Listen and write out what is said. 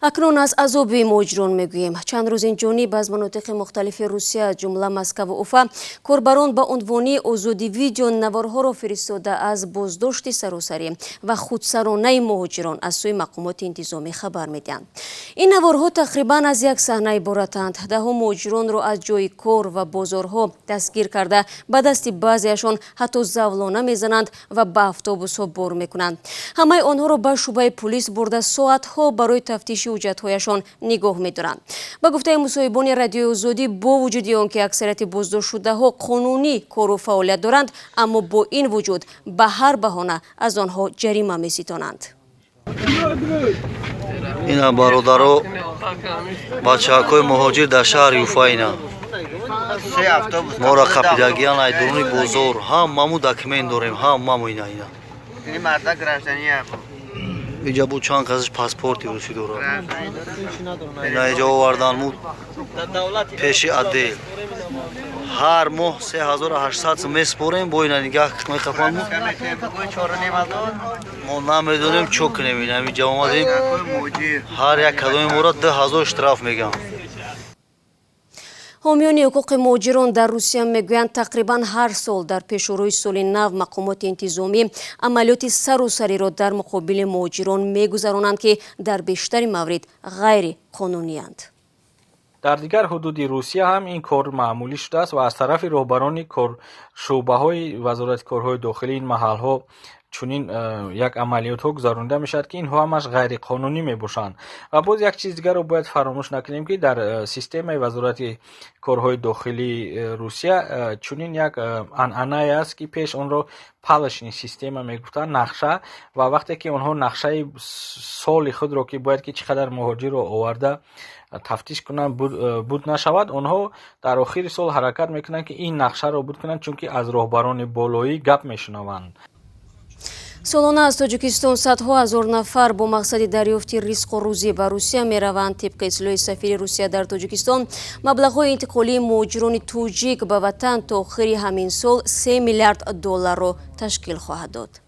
Акнун аз азоби муҳоҷирон мегӯем. Чанд рӯз ин ҷониб аз манотиқи мухталифи Русия, аз ҷумла Москаву Уфа, корбарон ба унвони Озодӣ Видео наворҳоро фиристода, аз боздошти саросарӣ ва худсаронаи муҳоҷирон аз сӯи мақомоти интизомӣ хабар медиҳанд. Ин наворҳо тақрибан аз як саҳна иборатанд. Даҳо муҳоҷиронро аз ҷойи кор ва бозорҳо дастгир карда, ба дасти баъзеашон ҳатто завлона мезананд ва ба автобусҳо бор мекунанд. Ҳамаи онҳоро ба шӯъбаи пулис бурда, соатҳо барои тафтиши ҳуҷҷатҳояшон нигоҳ медоранд. Ба гуфтаи мусоҳибони Радиои Озодӣ, бо вуҷуди он ки аксарияти боздоштшудаҳо қонунӣ кору фаъолият доранд, аммо бо ин вуҷуд ба ҳар баҳона аз онҳо ҷарима меситонанд. Ина, бародаро, бачаҳакҳои муҳоҷир дар шаҳри Уфа ина моро қапидагиян ай дуруни бозор. Ҳамаму документ дорем, ҳамаму ина. Иҷа бу чанд касаш паспорти русӣ дорад. Ина иҷа овардан му пеши отдел. Ҳар моҳ 3800 сум месупорем, бо ина нигаҳ меқапанму мо намедонем чо кунем. Ина иҷа омадем, ҳар як кадоми моро 2000 штраф мегӯям. Ҳомиёни ҳуқуқи муҳоҷирон дар Русия мегӯянд, тақрибан ҳар сол дар пешорӯи соли нав мақомоти интизомӣ амалиёти саросариро дар муқобили муҳоҷирон мегузаронанд, ки дар бештари маврид ғайриқонуниянд. Дар дигар ҳудуди Русия ҳам ин кор маъмулӣ шудааст ва аз тарафи роҳбарони шӯъбаҳои Вазорати корҳои дохилии ин маҳалҳо чунин як амалиётҳо гузаронида мешавад, ки инҳо ҳамаш ғайриқонунӣ мебошанд. Ва боз як чиз дигарро бояд фаромӯш накунем, ки дар системаи Вазорати корҳои дохилии Русия чунин як анъанае аст, ки пеш онро палочный система мегуфтанд, нақша. Ва вақте ки онҳо нақшаи соли худро, ки бояд ки чӣ қадар муҳоҷирро оварда тафтиш кунанд, буд нашавад, онҳо дар охири сол ҳаракат мекунанд, ки ин нақшаро буд кунанд, чунки аз роҳбарони болоӣ гап мешунаванд. Солона аз Тоҷикистон садҳо ҳазор нафар бо мақсади дарёфти ризқу рӯзӣ ба Русия мераванд. Тибқи иттилои сафири Русия дар Тоҷикистон, маблағҳои интиқолии муҳоҷирони тоҷик ба ватан то охири ҳамин сол 3 миллиард долларро ташкил хоҳад дод.